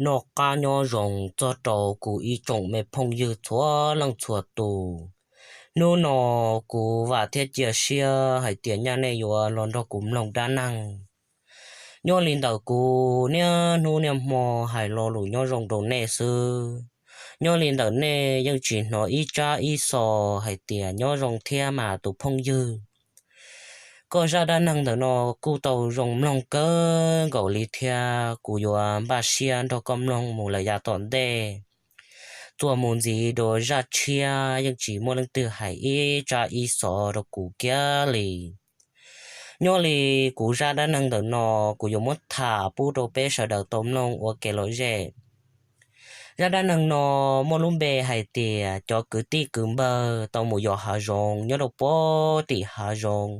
Noj qab nyob zoo txog rau kuv ib tsoom me phooj ywg txhua leej txhua tus. Hnub no kuv vam thiab cia siab hais tias nyaj nej yuav los nrog kuv mloog dab neeg. Nyob li ntawm kuv niaj hnub niaj hmo hais lo lus nyob zoo rau nej xwb. Nyob li ntawm nej yeej tsis hnov ib tsab ib xos hais tias nyob zoo thiab mas tus phooj ywg. Koj zaj dab neeg ntawm no kuj tau zoo mloog kawg nkaus li thiab kuv yuav npaj siab nrog koj mloog mus lawm yav tom ntej. Txuas mus ntxiv dua zaj tshiab yeej tsis muaj leej twg hais ib tsab ib xov rau kuv kiag li. Nyob li kuv zaj dab neeg ntawm no kuv yuav muab tham pub rau peb sawv daws tau mloog ua kev lom zem. Zaj dab neeg no muaj lub npe hais tias cov kwv tij kwv npawg tau mus yos hav zoov nyob rau puag tim hav zoov,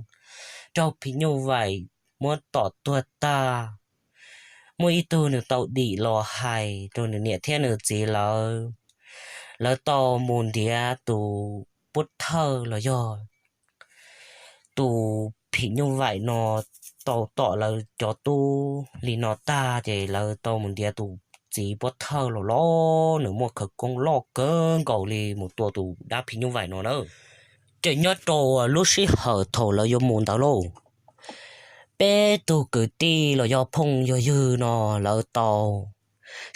raug phim nyuj vaim muab tom tuag tag. Muaj ib tug nws tau dim los hais rau nws niam thiab nws txiv lawv, lawv tau mus ntiav tus pov thawj los yog tus phim nyuj vaim no tau tom lawv cov tub li no tag ces lawv tau mus ntiav tus txiv pov thawj los los nws muaj khawv koob loj kawg nkaus li mus tua tus dab phim nyuj vaim no na. Ces nyob rau lub sij hawm thaum lawv yuav mus ntawd lauj, peb tug kwv tij los yog phooj yog ywg no lawv tau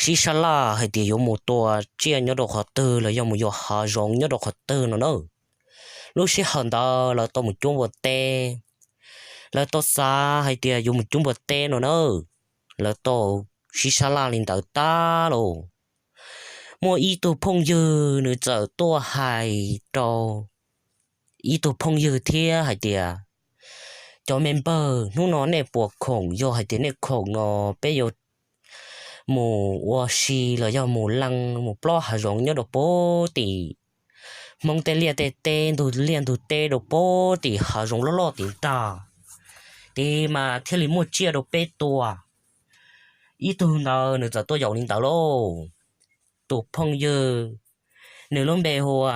sib sab laj hais tias yuav mus tua tsiaj nyob rau qhov twg los yog mus yos hav zoov nyob rau qhov twg no na. Lub sij hawm ntawd lawv tau mus cuab npua teb, lawv tau xav hais tias yuav mus cuab npua teb no na. Lawv tau sib sab laj li ntawd tag lauj, muaj ib tug phooj ywg nws txawm tuaj hais rau ib tug phooj ywg thiab hais tias, cov me npawg, hnub no nej puas khoom? Yog hais tias nej khoom no peb yuav mus ua si los yog mus leej mus plob hav zoov nyob rau puag tim Hmoob tej liaj tej teb ntug liaj ntug teb rau puag tim hav zoov loj loj tim ntag. Tim mas thiaj li muaj tsiaj rau peb tua. Ib tug ntawd nws txawm tuaj yaum li ntawd lauj. Tus phooj ywg nws lub npe hu ua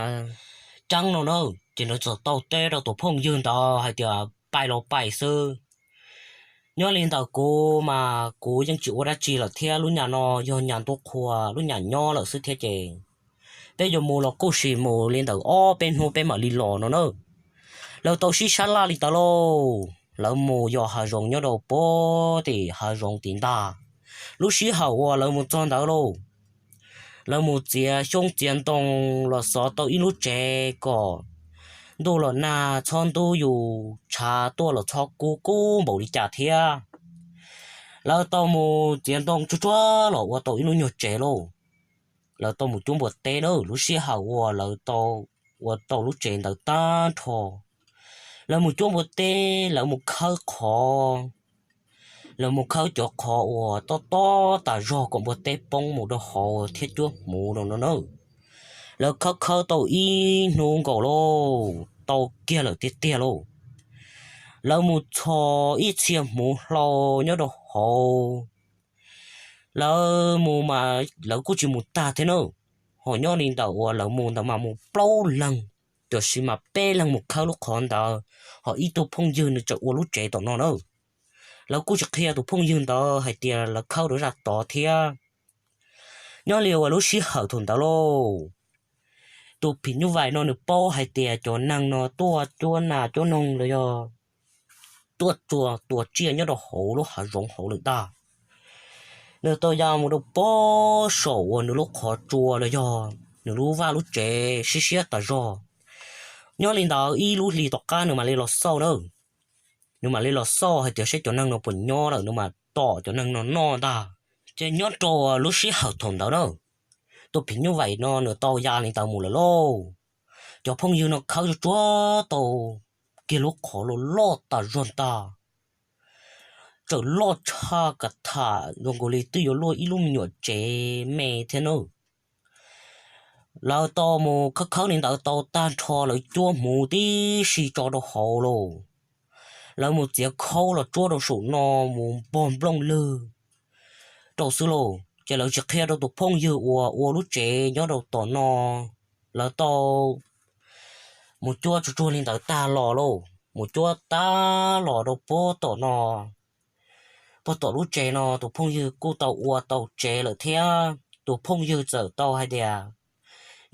Ceeb no na, ces nws txawm tau teb rau tus phooj ywg ntawd hais tias pais los pais xwb. Nyob li ntawm kuv mas kuv yeej tsis ua dab tsi lawm thiab, lub nyam no yog nyam ntuj qhua lub nyam nyob lawm xwb thiab ces peb yuav mus los kuj sim mus li ntawm ob peb hnub peb mam li los no na. Lawv tau sib sab laj li ntawd lauj, lawv mus yos hav zoov nyob rau puag tim hav zoov tim ntag. Lub sij hawm uas lawv mus txog ntawd lauj, lawv mus txiav xyoob txiav ntoo los xov tau ib lub tsev kom ntuj los nag txhob ntub yus, tshav tuaj los txhob kub kub npaum li cas thiab. Lawv tau mus txiav ntoo tsuag tsuag los ua tau ib lub nyuag tsev lauj. Lawv tau mus cuab npua teb na, lub sij hawm uas lawv tau ua tau lub tsev ntawd tag nrho, lawv mus cuab npua teb, lawv mus khawb qhov, lawv mus khawb cov qhov uas tob tob tas zog kom npua teb poob mus rau hauv thiab cuab hmuv rau no na. Lawv khawb khawb tau ib hnub nkaus lauj, tau kiag lawm tiag tiag lauj. Lawv mus txhos ib txhia hmuv hlau nyob rau hauv. Lawv mus mas lawv kuj tsis mus tag thiab na, ho nyob li ntawm uas lawv mus ntawd mas mus plaub leeg, tiam sis mas peb leeg mus khawb lub qhov ntawd, ho ib tug phooj ywg nws tseem ua lub tsev tom no na. Lawv kuj tsis qhia tus phooj ywg ntawd hais tias lawv khawb rau zaj tod thiab. Nyob li uas lub sij hawm thaum ntawd lauj, tus phim nyuj vaim no nws paub hais tias cov neeg no tuaj cuab nas cuab noog los yog tuaj tua tsiaj nyob rau hauv lub hav zoov hauv lawm ntag. Nws tau ya mus rau puag saum uas nws lub qhov tsua los yog nws lub vaj lub tsev siab siab tas zog. Nyob li ntawd ib lub hlis tom qab nws mam li los xauj na. Nws mam li los xauj hais tias saib cov neeg no puas nyob lawm, nws mam tom cov neeg no noj ntag. Ces nyob rau lub sij hawm thaum ntawd na, tus phim nyuj vaim no nws tau ya li ntawd mus lawm lauj. Cov phooj ywg no khawb tsuag tsuag tau kiag lub qhov loj loj tas zog ntag, txawm loj tshaj kav tham zoo nkaus li twb yuav luaj ib lub me nyuam tsev me thiab na. Lawv tau mus khawb khawb li ntawd tau tag nrho, lawv cuab hmuv tib si tso rau hauv lauj. Lawv mus txiav khaub los tsuab rau saum no mus npog nplooj lwg rau xwb lauj. Ces lawv tsis qhia rau tus phooj ywg uas ua lub tsev nyob rau tom no. Lawv tau mus cuab tsuag tsuag li ntawd tag los lauj, mus cuab tag los rau puag tom no, puag tom lub tsev no tus phooj ywg kuj tau ua tau tsev lawm thiab. Tus phooj ywg txawm tau hais tias,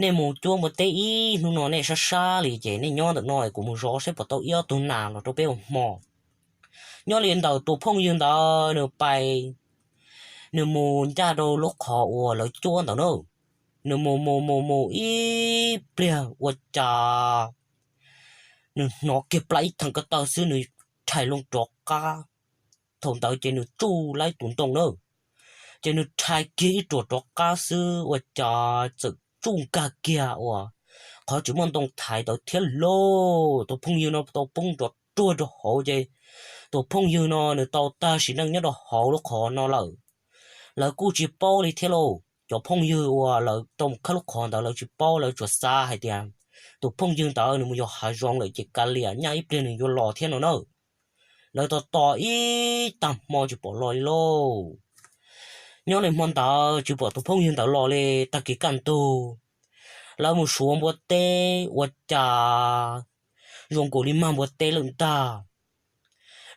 nej mus cuab npua teb ib hnub no nej sab sab li ces nej nyob ntawm no es kuv mus zov saib puas tau ib ob tug nas los rau peb ua hmo. Nyob li ntawd tus phooj ywg ntawd nws pais, nws mus ncaj rau lub qhov uas lawv cuab ntawd na. Nws mus mus mus mus ib pliag ua cas nws hnov kiag plab ib theem ko taw xwb nws rhais loo rov qab. Thaum ntawd ces nws tsuj laib tus ntoo na, ces nws rhais kiag ib ruam rov qab xwb ua cas txawm tsuj nkag kiag uas qhov tsis muaj ntoo thaiv ntawd thiab lauj. Tus phooj ywg no tau poob nrov ruag rau hauv ces tus phooj ywg no nws tau tag sim neej nyob rau hauv lub qhov no lawm. Lawv kuj tsis paub li thiab lauj, cov phooj ywg uas lawv tau mus khawb lub qhov ntawd lawv tsis paub, lawv tsuas xav hais tias tus phooj ywg ntawd nws mus yos hav zoov lawm ces kav liam nyaj ib pliag nws yuav los thiab no na. Lawv tos tos ib tag hmo tsis pom los li lauj. Nyob li hmo ntawd tsis pom tus phooj ywg ntawd los li, tag kis kaj ntug lawv mus suav npua teb ua cas zoo nkaus li mag npua teb lawm ntag.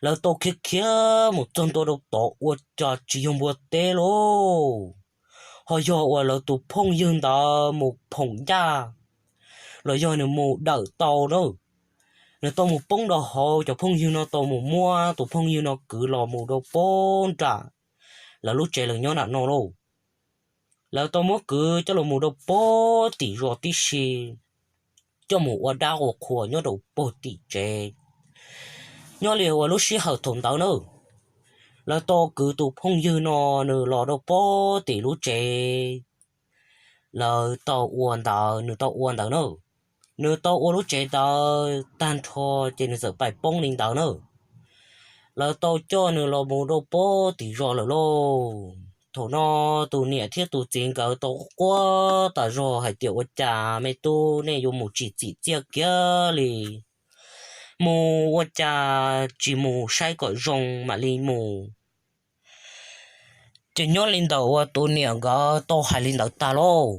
Lawv tau khiav khiav mus txog ntua rau tod ua cas tsis yog npua teb lauj, ho yog uas lawv tus phooj ywg ntawd mus phoom ncaj los yog nws mus dawm tau na. Nws tau mus poob rau hauv, cov phooj ywg no tau mus muab tus phooj ywg no kwv los mus rau puag nram lawv lub tsev lawv nyob nram no lauj. Lawv tau muab kwv coj los mus rau puag tim zos tib si, coj mus ua dab ua qhua nyob rau puag tim tsev. Nyob li uas lub sij hawm thaum ntawd na, lawv tau kwv tus phooj ywg no nws los rau puag tim lub tsev lawv tau ua ntawd, nws tau ua ntawd na. Nws tau ua lub tsev ntawd tag nrho ces nws txawm pais poob li ntawd na. Lawv tau coj nws los mus rau puag tim zos lawm lauj. Thaum no tus niam thiab tus txiv nkawd tau quaj tas zog hais tias ua cas me tub nej yuav mus tsis txim txiaj kiag li, mus ua cas tsis mus saib kom zoo mam li mus. Ces nyob li ntawm uas tus niam nkawd tau hais li ntawd tag lauj,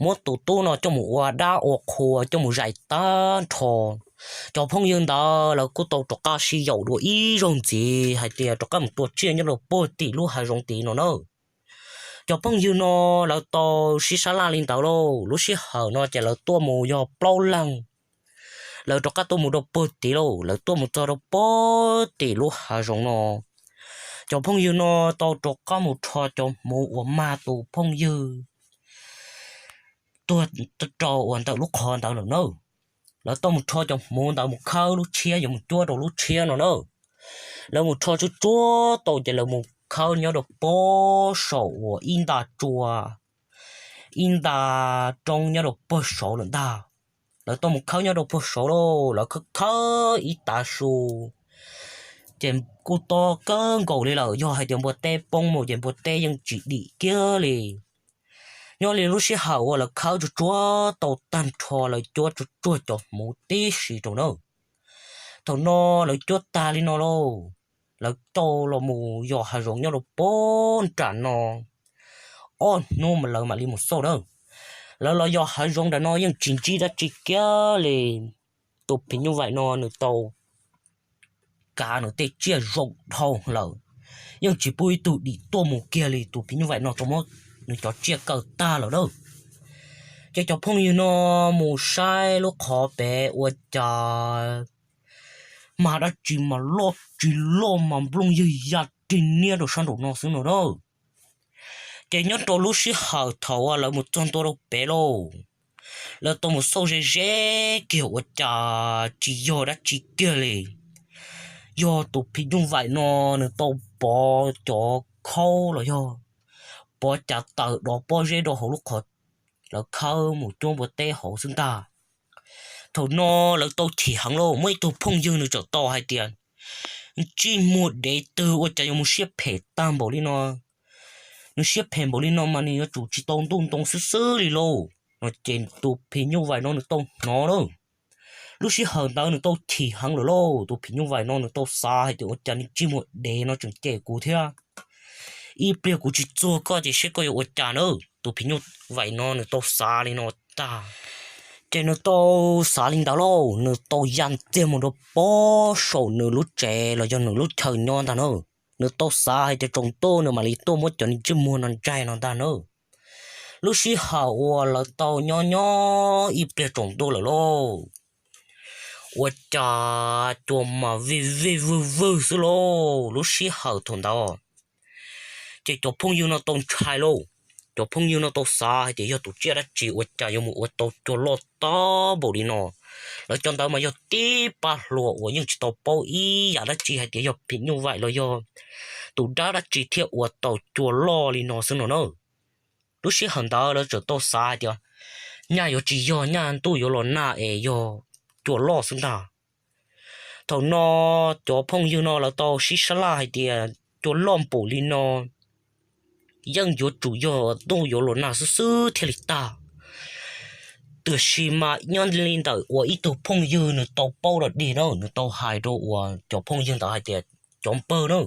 muab tus tub no coj mus ua dab ua qhua coj mus zais tag nrho. Cov phooj ywg ntawd lawv kuj tau rov qab sib yaum dua ib zaug ntxiv hais tias rov qab mus tua tsiaj nyob rau puag tim lub hav zoov tid no na. Cov phooj ywg no lawv tau sib sab laj li ntawd lauj, lub sij hawm no ces lawv tuaj mus yog plaub leeg. Lawv rov qab tuaj mus rau puag tid lauj, lawv tuaj mus txog rau puag tim lub hav zoov no. Cov phooj ywg no tau rov qab mus rho cov hmuv uas mag tus phooj ywg tuag rau uas ntawm lub qhov ntawd lawm na. Lawv tau mus rho cov hmuv ntawd mus khawb lub tshiab yuav mus cuab rau lub tshiab no na. Lawv mus rho tsuag tsuag tau ces lawv mus khawb nyob rau puag saum uas ib nta tsua, ib nta roob nyob rau puag saud lawm ntag. Lawv tau mus khawb nyob rau puag saud lauj, lawv khawb khawb ib tav su ces kuj tob kawg nkaus li lawm, yog hais tias npua teb poob mus ces npua teb yeej tsis dim kiag li. Nyob li lub sij hawm uas lawv khawb tsuag tsuag tau tag nrho lawv cuab tsuag tsuag cov hmuv tib si rau na. Thaum no lawv cuab tag li no lauj, lawv tau los mus yos hav zoov nyob rau puag nram no. Ob hnub mas lawv mam li mus xauj na. Lawv los yos hav zoov nram no yeej tsis ntsib dab tsi kiag li. Tus phim nyuj vaim no nws tau kav nws tej tsiaj zoo dhau lawm, yeej tsis pub ib tug dim tuaj mus kiag li. Tus phim nyuj vaim no tau muab nws cov tsiaj kaw tag lawm na. Ces cov phooj ywg no mus saib lub qhov pem ua cas mas dab tsi mas loj tsis loj mas nplooj ywg ya rig niab rau sab nraum no xwb no na. Ces nyob rau lub sij hawm thaum uas lawv mus txog ntua rau pem lauj, lawv tau mus xauj ze ze kiag ua cas tsis yog dab tsi kiag li. Yog tus phim nyuj vaim no nws tau pov cov khaub los yog pov cav taws dov pob zeb rau hauv lub qhov lawv khawb mus cuab npua teb hauv xwb ntag. Thaum no lawv tau chim heev lauj, muaj ib tug phooj ywg nws txawm tau hais tias, ntsej muag dev twg ua cas yuav mus siab phem tag npaum li no. Nws siab phem npaum li no mas nws yuav tsum tsis tau ntuj ntoo xwb xwb li lauj no. Ces tus phim nyuj vaim no nws tau hnov lauj. Lub sij hawm ntawd nws tau chim heev lawm lauj, tus phim nyuj vaim no nws tau xav hais tias ua cas ntsej muag dev no tseem cem kuv thiab. Ib pliag kuv tsis txuag koj ces seb koj yuav ua cas na. Tus phim nyuj vaim no nws tau xav li no tag, ces nws tau xav li ntawd lauj, nws tau ya ntxiag mus rau puag saum nws lub tsev los yog nws lub chaw nyob ntag na. nws tau xav hais tias tsaus ntuj nws mam li tuaj muab cov ntsej muag no ntsaig no ntag na. Lub sij hawm uas lawv tau nyob nyob ib pliag tsaus ntuj lawm lauj, ua cas cua mas vij vij vwg vwg xwb lauj. Lub sij hawm thaum ntawd ces cov phooj ywg no tau ntshai lauj. Cov phooj ywg no tau xav hais tias yog tus tsiaj dab tsi ua cas yuav mus ua tau cua loj tag npaum li no. Lawv cov ntawd mas yog tib pab hluas uas yeej tsis tau paub ib yam dab tsi hais tias yog phim nyuj vaim los yog tus dab dab tsi thiaj ua tau cua loj li no xwb no na. Lub sij hawm ntawd lawv txawm tau xav hais tias nyaj yuav tsis yog nyaj ntuj yuav los nag es yog cua loj xwb ntag. Thaum no cov phooj ywg no lawv tau sib sab laj hais tias cua loj npaum li no yeej yuav tsum yog ntuj yuav los nag xwb xwb thiaj li tag. Tiam sis mas nyob li ntawm uas ib tug phooj ywg nws tau paub los dig na, nws tau hais rau uas cov phooj ywg ntawd hais tias cov npawg na,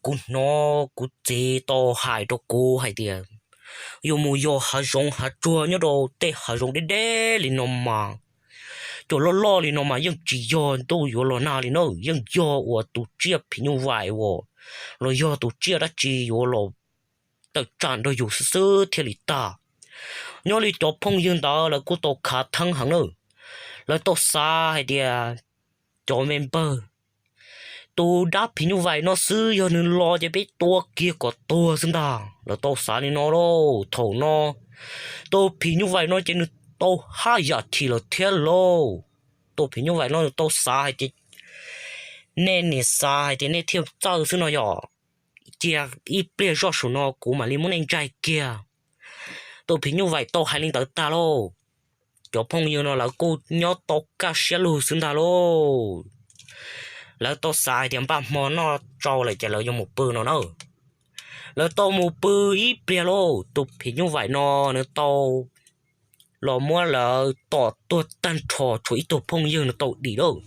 kuv hnov kuv txiv tau hais rau kuv hais tias yuav mus yos hav zoov hav tsuag nyob rau tej hav zoov deb deb li no mas cua loj loj li no mas yeej tsis yog ntuj yuav los nag li na, yeej yog uas tus tsiaj phim nyuj vaim uas los yog tus tsiaj dab tsi yuav los tawm tsam nrog yus xwb xwb thiaj li tag. Nyob li cov phooj ywg ntawd lawv kuj tau khav theeb heev na, lawv tau xav hais tias cov me npawg, tus dab phim nyuj vaim no xwb yog nws los ces peb tua kiag kom tuag xwb ntag. Lawv tau xav li no lauj. Thaum no tus phim nyuj vaim no ces nws tau haj yam chim lawm thiab lauj. Tus phim nyuj vaim no nws tau xav hais tias nej niam xav hais tias nej thiaj txawj xwb no yom, cia ib pliag zoj saum no kuv mam li muab nej ntsaig kiag. Tus phim nyuj vaim tau hais li ntawd tag lauj, cov phooj ywg no lawv kuj nyob tau kaj siab lug xwb ntag lauj. Lawv tau xav hais tias npaj hmo noj tsau lawm ces lawv yuav mus pw no na. Lawv tau mus pw ib pliag lauj, tus phim nyuj vaim no nws tau los muab lawv tom tuag tag nrho tshuav ib tug phooj ywg nws tau dim lauj.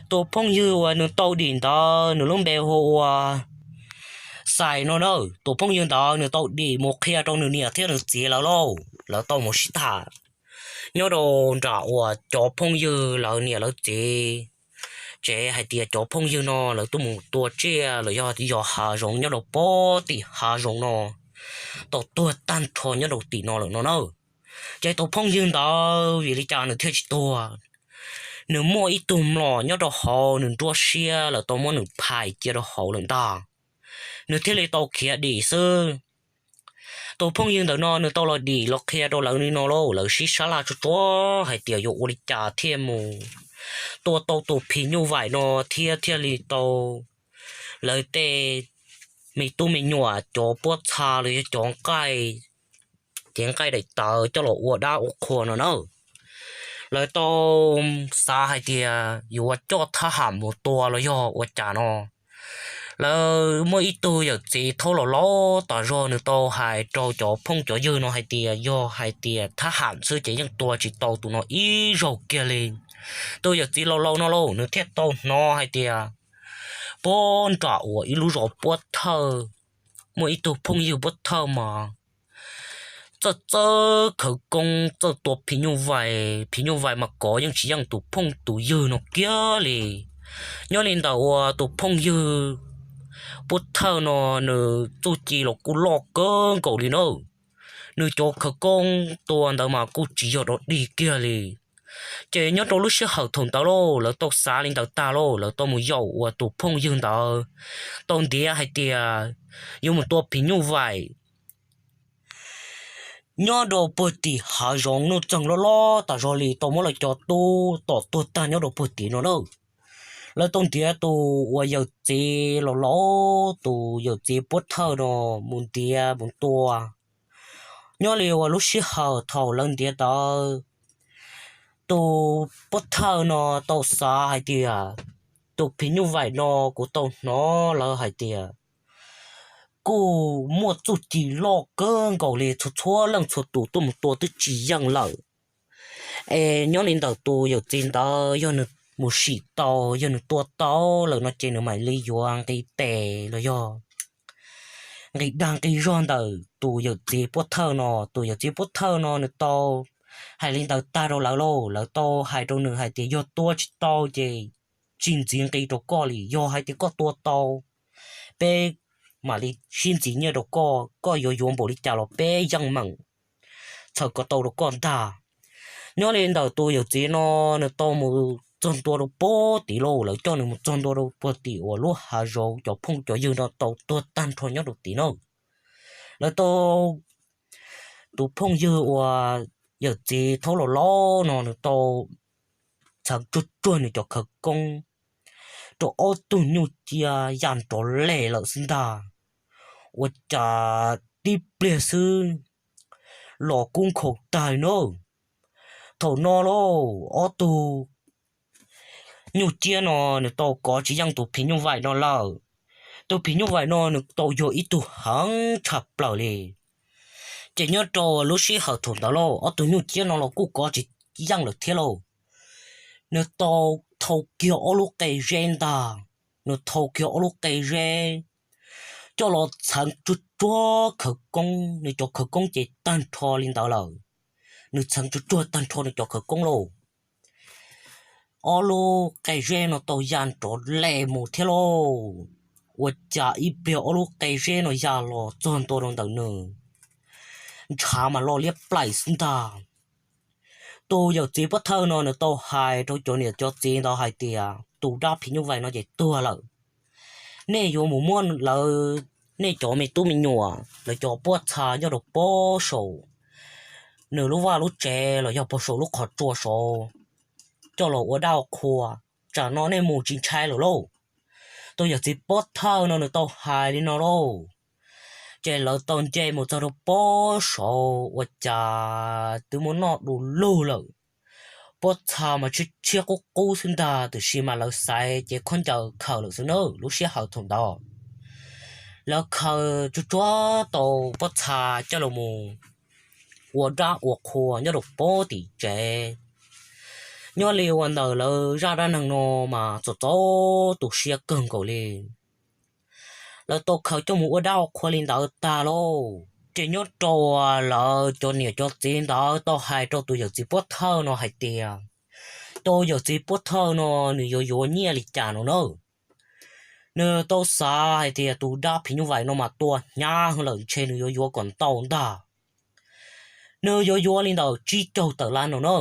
Tus phooj ywg uas nws tau dim ntawd nws lub npe hu ua Xais no na. Tus phooj ywg ntawd nws tau dim mus qhia rau nws niam thiab nws txiv lawv lauj. Lawv tau mus sib tham nyob rau nram uas cov phooj ywg lawv niam lawv txiv tsev hais tias cov phooj ywg no lawv tuaj mus tua tsiaj los yog yos hav zoov nyob rau pem tim hav zoov no tau tuag tag nrho nyob rau tim no lawm no na. Ces tus phooj ywg ntawd vim li cas nws thiaj tsis tuag? Nws muaj ib tug mlom nyob rau hauv nws nruab siab lawv tau muab nws phais cia rau hauv lawm ntag, nws thiaj li tau khiav dim xwb. Tus phooj ywg ntawm no nws tau los dim los qhia rau lawv li no lauj, lawv sib sab laj tsuag tsuag hais tias yuav ua li cas thiaj mus tua tau tus phim nyuj vaim no thiab thiaj li tau lawv tej me tub me nyuam cov puab txha los yog cov nqaij, cev nqaij daim tawv coj los ua dab ua qhua no na. Lawv tau xav hais tias yuav coj thab ham mus tua los yog ua cas no. Lawv muaj ib tug yawm txiv thaub laus laus tas zog nws tau hais rau cov phooj cov ywg no hais tias yog hais tias thab ham xwb ces yeej tua tsis tau tus no ib zaug kiag li. Tus yawm txiv laus laus no lauj nws thiaj tau hnov hais tias puag nram uas ib lub zos puab thawj muaj ib tug phooj ywg puab thawj mas txawj txawj khawv koob txawj tua phim nyuj vais, phim nyuj vais mas kov yeej tsis yeej tus phooj tus ywg no kiag li. Nyob li ntawm uas tus phooj ywg puab thawj no nws txuj ci los kuj loj kawg nkaus li na. Nws cov khawv koob tua ntawd mas kuj tsis yog dog dig kiag li. Ces nyob rau lub sij hawm thaum ntawd lauj, lawv tau xav li ntawd tag lauj, lawv tau mus yaum uas tus phooj ywg ntawd tau ntiav hais tias yuav mus tua phim nyuj vais nyob rau puag tim hav zoov nuj txeeg loj loj tas zog li, tau muab lawv cov tub tom tuag tag nyob rau puag tim no na. Lawv tau ntiav tus uas yawm txiv laus laus, tus yawm txiv puab thawj no mus ntiav mus tua. Nyob li uas lub sij hawm thaum lawv ntiav ntawd, tus puab thawj no tau xav hais tias tus phim nyuj vais no kuv tau hnov lawv hais tias kuj muaj txuj ci loj kawg nkaus li, txhua txhua leej txhua tus tuaj mus tua twb tsis yeej lawm. Es nyob li ntawm tus yawm txiv ntawd yog nws mus sim tau, yog nws tua tau lawm no ces nws mam li yuav nqi tes los yog nqi dag nqi zog ntawm tus yawm txiv puab thawj no. Tus yawm txiv puab thawj no nws tau hais li ntawd tag rau lawv lauj, lawv tau hais rau nws hais tias yog tua tsis tau ces tsis ntxiv nqi rau koj li, yog hais tias koj tua tau peb mam li sib ntxiv nyiaj rau koj, koj yuav yuav npaum li cas los peb yeej meem txhawm kom tau rau koj ntag. Nyob li ntawm tus yawm txiv no, nws tau mus txog ntua rau puag tim lauj, lawv coj nws mus txog ntua rau puag tim uas lub hav zoov, cov phooj cov ywg no tau tuag tag nrho nyob rau tim no. Lawv tau, tus phooj ywg uas yawm txiv thaub los laub no nws tau txheev tsuag tsuag nws cov khawv koob rau ob tug nyuj ciab ya nrov leg lawm xwb ntag. Ua cas tib pliag xwb los kub nkhaus tag no. Thaum no lauj, ob tug nyuj ciab no nws tau kov tsis yeej tus phim nyuj vaim no lawm. Tus phim nyuj vaim no nws tau yog ib tug heev tshaj plaws li. Ces nyob rau lub sij hawm thaum ntawd lauj, ob tug nyuj ciab no los kuj kov tsis yeej lawm thiab lauj. Nws tau thau kiag ob lub qe zeb ntag, nws thau kiag ob lub qe zeb coj los txheev tsuag tsuag khawv koob, nws cov khawv koob ces tag nrho li ntawd lawm. Nws txheev tsuag tsuag tag nrho nws cov khawv koob lauj. Ob lub qe zeb no tau ya nrov leg mus thiab lauj. Ua cas ib pliag ob lub qe zeb no ya los txog ntua rau ntawm nws, ntshav mas loj liab plaim xwb ntag. Tus yawm txiv pov thawj no nws tau hais rau cov niam cov txiv ntawd hais tias tus dab phim nyuj vaim no ces tuag lawm. Nej yuav mus muab lawv, nej cov me tub me nyuam lawv cov pob txha nyob rau pob saum nws lub vaj lub tsev los yog pob saum lub qhov tsua saud coj los ua dab ua qhua, tsam no nej mus tsis ntshai lawm lauj. Tus yawm txiv pov thawj no nws tau hais li no lauj. Ces lawv tau nce mus txog rau pob saud ua cas twb muab noj du lug lawm. Pob txha mas tshiab tshiab qub qub xwb ntag, tiam sis mas lawv xaiv cev khaub ncaws khaws lawm xwb na. Lub sij hawm thaum ntawd lawv khaws tsuag tsuag tau pob txha coj los mus ua dab ua qhua nyob rau pob tim tsev. Nyob li uas ntawm lawv zaj dab neeg no mas txaus txaus tu siab kawg nkaus li. Lawv tau khaws coj mus ua dab ua qhua li ntawd tag lauj, ces nyob rau lawv cov niam cov txiv ntawd tau hais rau tus yawm txiv pov thawj no hais tias tus yawm txiv pov thawj no nws yuav yuav nyiaj li cas no na. Nws tau xav hais tias tus dab phim nyuj vaim no mas tua hnyav heev lawm, ntshe nws yuav yuav kom ntau ntag. Nws yuav yuav li ntawm tsib caug tawm lab no na.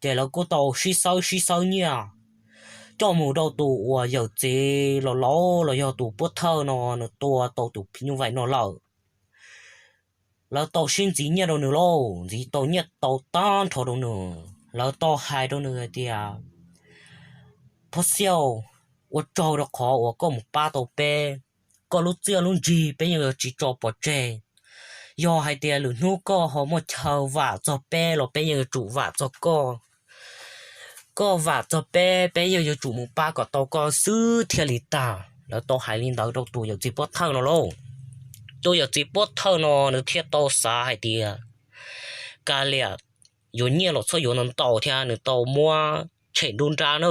Ces lawv kuj tau sib xawb sib xawb nyiaj coj mus rau tus uas yawm txiv los laus los yog tus pov thawj no nws tua tau tus phim nyuj vaim no lawm. Lawv tau sib ntxiv nyiaj rau nws lauj, ntxiv tau nyiaj tau tag nrho rau nws. Lawv tau hais rau nws hais tias, Phoj Xiauj, ua tsaug rau qhov uas koj mus pab tau peb, koj lub txiaj lub ntsig peb yeej yuav tsis tso pov tseg. Yog hais tias lwm hnub koj ho muaj chaw vam txog peb los peb yeej yuav tsum vam txog koj. Koj vam txog peb, peb yeej yuav tsum mus pab kom tau koj xwb thiaj li tag. Lawv tau hais li ntawd rau tus yawm txiv pov thawj no lauj. Tus yawm txiv pov thawj no nws thiaj tau xav hais tias, Kav liam, yuav nyiaj los txhob yuav ntau ntau thiab, nws tau muab tshem nruab nrab na.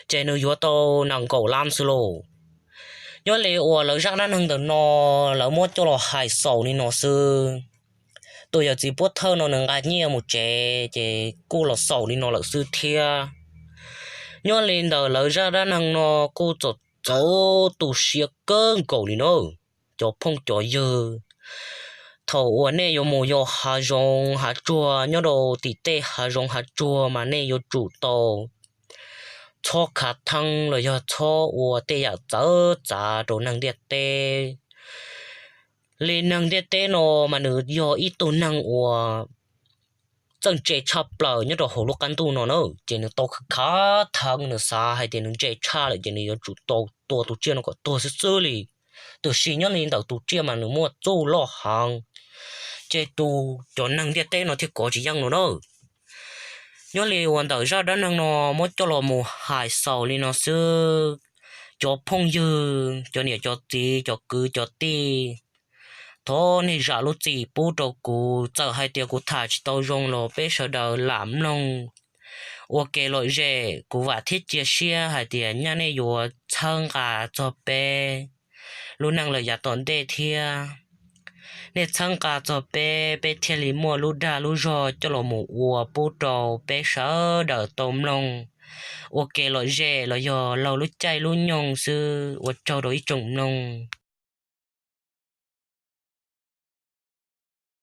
Ces nws yuav tau nees nkaum lab xwb lauj. Nyob li uas lawv zaj dab neeg ntawm no lawv muab coj los hais xaus li no xwb. Tus yawm txiv pov thawj no nws nqa nyiaj mus tsev ces kuj los xaus li no lawm xwb thiab. Nyob li ntawm lawv zaj dab neeg no kuj txaus txaus tu siab kawg nkaus li na. Cov phooj cov ywg, thaum uas nej yuav mus yos hav zoov hav tsuag nyob rau tim tej hav zoov hav tsuag mas nej yuav tsum tau txhob khav theeb los yog txhob ua tej yam txawv txav rau neeg ntiaj teb. Li neeg ntiaj teb no mas nws yog ib tug neeg uas txawj ntse tshaj plaws nyob rau hauv lub qab ntuj no na, ces nws tau khav theeb, nws xav hais tias nws ntse tshaj lawm ces nws yuav tsum tau tua tus tsiaj no kom tuag xwb xwb li. Tiam sis nyob li ntawm tus tsiaj mas nws muaj txuj loj heev, ces tus cov neeg ntiaj teb no thiaj kov tsis yeej no na. Nyob li uas ntawm zaj dab neeg no muab coj los mus hais xaus li no xwb. Cov phooj ywg, cov niam cov txiv, cov kwv cov tij, thov nej zam lub txim pub rau kuv, txawm hais tias kuv tham tsis tau zoo los peb sawv daws lam mloog ua kev lom zem. Kuv vam thiab cia siab hais tias nyaj nej yuav txhawb nqa txog peb lub neej lawm yav tom ntej thiab. Nej txhawb nqa txog peb, peb thiaj li muaj lub dag lub zog coj los mus ua pub rau peb sawv daws tau mloog, ua ke lom zem los yog laug lub caij lub nyoog xwb. Ua tsaug rau ib tsoom mloog.